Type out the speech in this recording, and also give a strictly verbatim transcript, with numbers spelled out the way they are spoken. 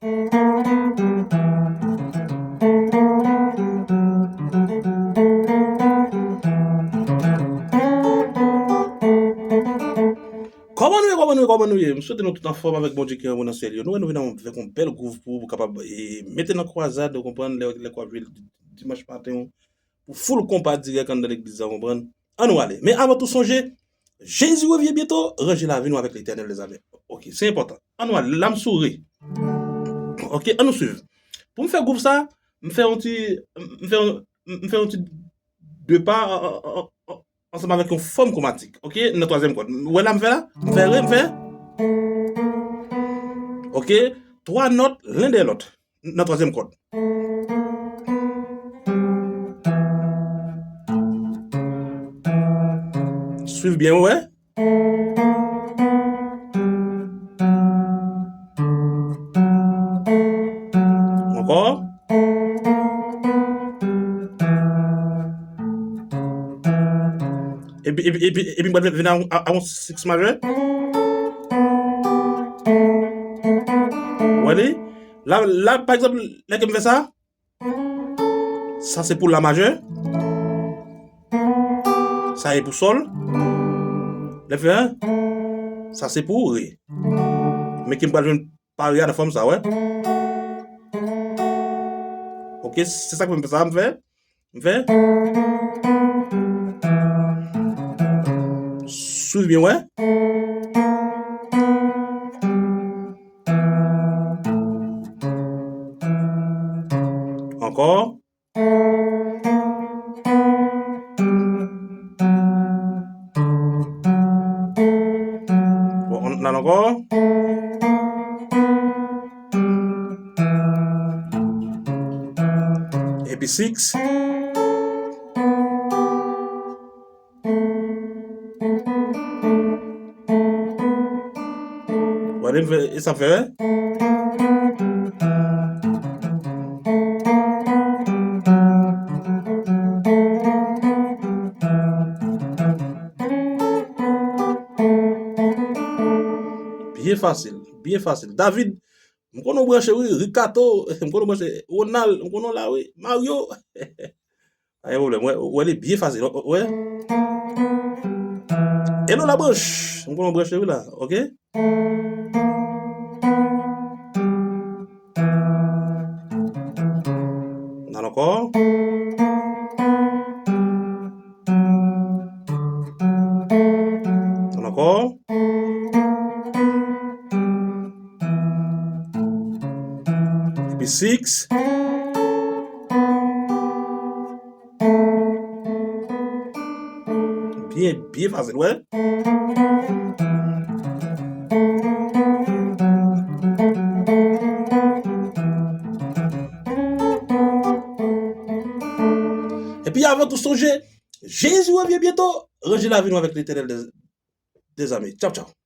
Kòman nou ye, kòman nou ye, kòman nou ye? M swete nou tout anfòm avèk Bondye ki anwo nan syèl yo. Nou wè nou vin avèk yon bèl gwouv pou ou, pou kapab, e, mete nan kwazad, ou konprann, lè, lè w ap jwe dimanch maten, pou full konpa dirèk anndan legliz la, ou konprann? Ann nou ale. Men avan tou, sonje, Jezi revyen byento, ranje lavi nou avèk Letènèl dèzame. Ok, se enpòtan. Ann nou ale, la m sou re. Ok, ann nou swiv. Pou m fè gwouv sa, m fè yon ti, m fè yon, m fè yon ti de pa an, an, an, an, ansanm avèk yon fòm kwomatik, ok, nan twazyèm kòd. Ou wè la m fè la? M fè re, m fè. Ok, twa nòt len dèyè lòt nan twazyèm kòd. Swiv byen, ou wè? Ankò. Epi, epi, epi, epi m pral vin a, a, a yon six majè. Ou wè li? La, la, pa egzanp, lè ke m fè sa, sa se pou la majè. Sa e pou sòl. Lè fè, sa se pou re. Men ke m pral jwenn pa re a nan fòm sa, wè. Ok, se sa k fè m fè sa, m fè. M fè. Swiv byen, wè. Ankò. Bon, ann al ankò. Epi six. Gade m fè, e sa fè, wè. Byen fasil, byen fasil. David, m konnen w branche, wi. Ricardo, m konnen w branche. Ronald, m konnen w la, wi. Mario. Pa gen pwoblèm, wè, wè li byen fasil, wè. Hello Labranche, m konnen w branche wi la, ok? N al ankò. N al ankò. Epi six. Byen, byen fasil, wè. Epi avan tou, sonje, Jezi revyen byento. Ranje lavi nou avèk Letènèl dèzame. Tchaw, tchaw.